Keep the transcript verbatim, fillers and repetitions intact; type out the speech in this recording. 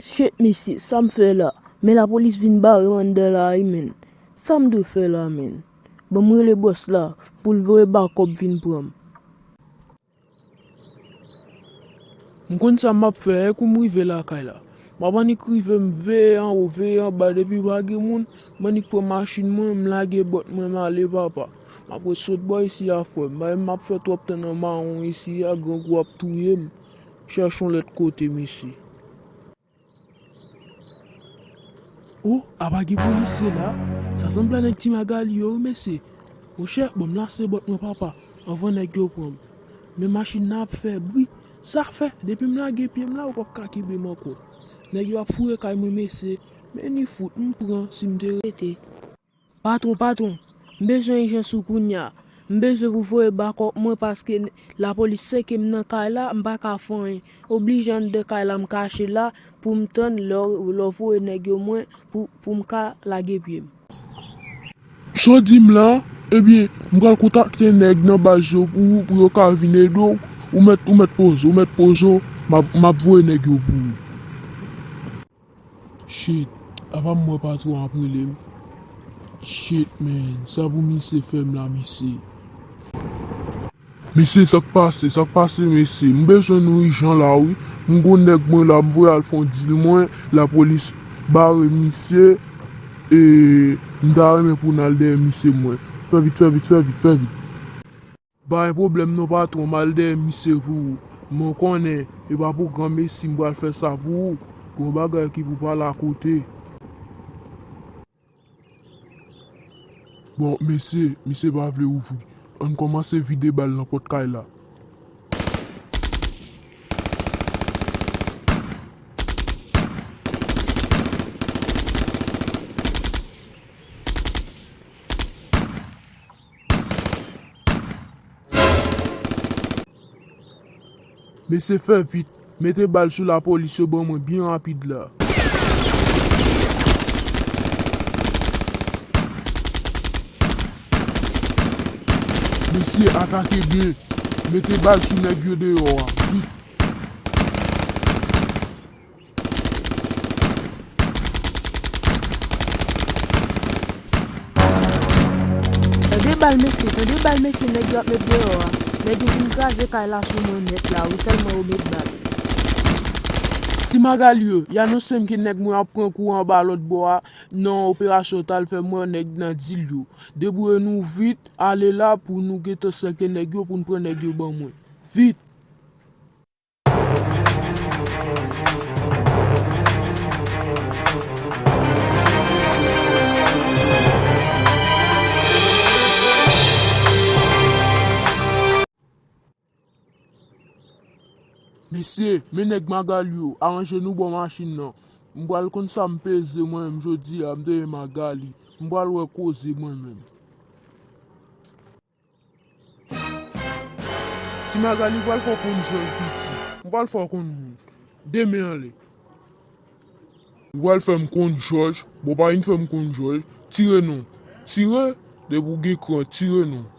Shit, mesye, sa m fè la? Men lapolis vin bare m anndan la wi, menn. Sa m dwe fè la, menn? Ban m rele bòs la pou l voye bakòp vin pran m. M konn sa m ap fè, e kou m rive lakay la. M ap annik rive, m veye anwo, veye anba, depi pa gen moun, m annik pran machin mwen, m lage bòt mwen, m ale papa. M ap ret sot bò isi a, frè m. Bagay m ap fè twòp tan nan mawon isi a, grangou ap touye m. Chèche yon lòt kote, mesye. O, apa gen polisye la? Sa sanble a nèg Ti Magali yo, wi, mesye. Monchè, ban m lase bòt mwen, papa, anvan nèg yo pran m. Men machin nan ap fè bri. Sa fè, depi m lage pye m la, ou p ap ka kenbe m ankò. Nèg yo ap fouye kay mwen, mesye. Men ni fout, m pran si m te rete. Patwon, patwon, m bezwen ijans ou kounye a. M bezwen pou voye bakòp mwen paske n-, lapolis sèke m nan kay la, m pa ka fè anyen. Oblije anndan kay la m kache la pou m tann lè w, lè w voye nèg yo mwen pou, pou m ka lage pye m. Sa w di m la? Ebyen, m pral kontakte nèg nan baz yo pou, pou yo ka vin ede w. Ou mèt, ou mèt poze w, ou mèt poze w, m ap, m ap voye nèg yo pou ou. Shit, apa m wè patwon ap rele m? Shit, man, sa pou misye fè m la, mesye? Mesye, sa k pase, sa k pase, mesye? M bezwen nou ijan la, wi. M gon nèg mwen la, m voye al fè yon dil mwen, lapolis bare misye, e m ta renmen pou n al dèyè misye mwen. Fè vit, fè vit, fè vit, fè vit. Pa gen pwoblèm non, patwon, m al dèyè misye pou ou. Men w konnen, e pa pou granmesi m pral fè sa pou ou. Gen yon bagay ki pou pale akote. Bon, mesye, misye pa vle ouvri. Ann kòmanse vide bal nan pòt kay la. Mesye, fè vit, mete bal sou lapolis yo ban mwen byen rapid la. Mesye, atake byen, mete bal sou nèg yo deyò a, vit. Tande bal mesye, tande bal mesye, nèg yo ap met deyò a. Nèg yo fin kraze kay la sou mwen nèt la wi, tèlman yo met bal. Ti Magali yo, y anonse m ke nèg mwen ap pran kou anba lòt bò a nan operasyon yo t al fè, m wè nèg nan dil yo. Debouye nou vit, ale la pou nou gentan sèke nèg yo, pou n pran nèg yo ban mwen. Vit! Mesye, men nèg Magali yo, aranje nou bò machin nan. M pral konn sa m peze mwen menm jodi a, m te ye Magali. M pral wè koze mwen menm. Ti Magali pral fè w konn jòj piti. M pral fè w konn moun. Demen anlè. Ou pral fè m konn jòj. Bon, pa vin fè m konn jòj. Tire non. Tire. Depi w gen kran, tire non.